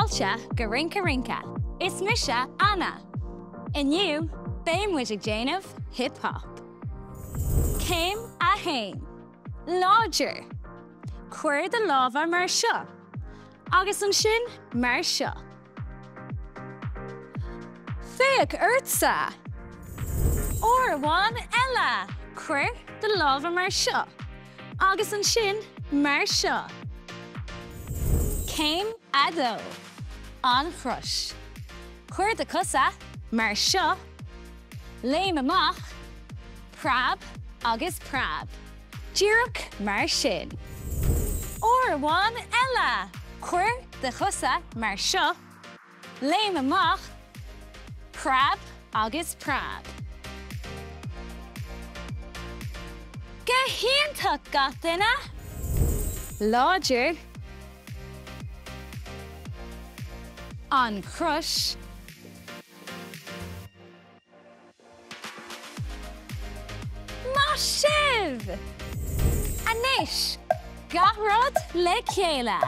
Fáilte go Rince Rince! Is mise Anna! Inniu, beidh muid ag déanamh hip hop. Céim 1. Láidir! Cuir do lámha mar seo. Agus ansin mar seo. Féach ortsa! Uair amháin eile! Cuir do lámha mar seo. Agus ansin mar seo. Céim 2. An chrois. Cuir do chosa mar seo. Léim amach. Preab agus preab. Díreach mar sin. Uair amháin eile! Cuir do chosa mar seo. Léim amach, preab agus preab. Go hiontach gach duine! Láidir. An chrois. Maith sibh! Anois, gach rud le chéile!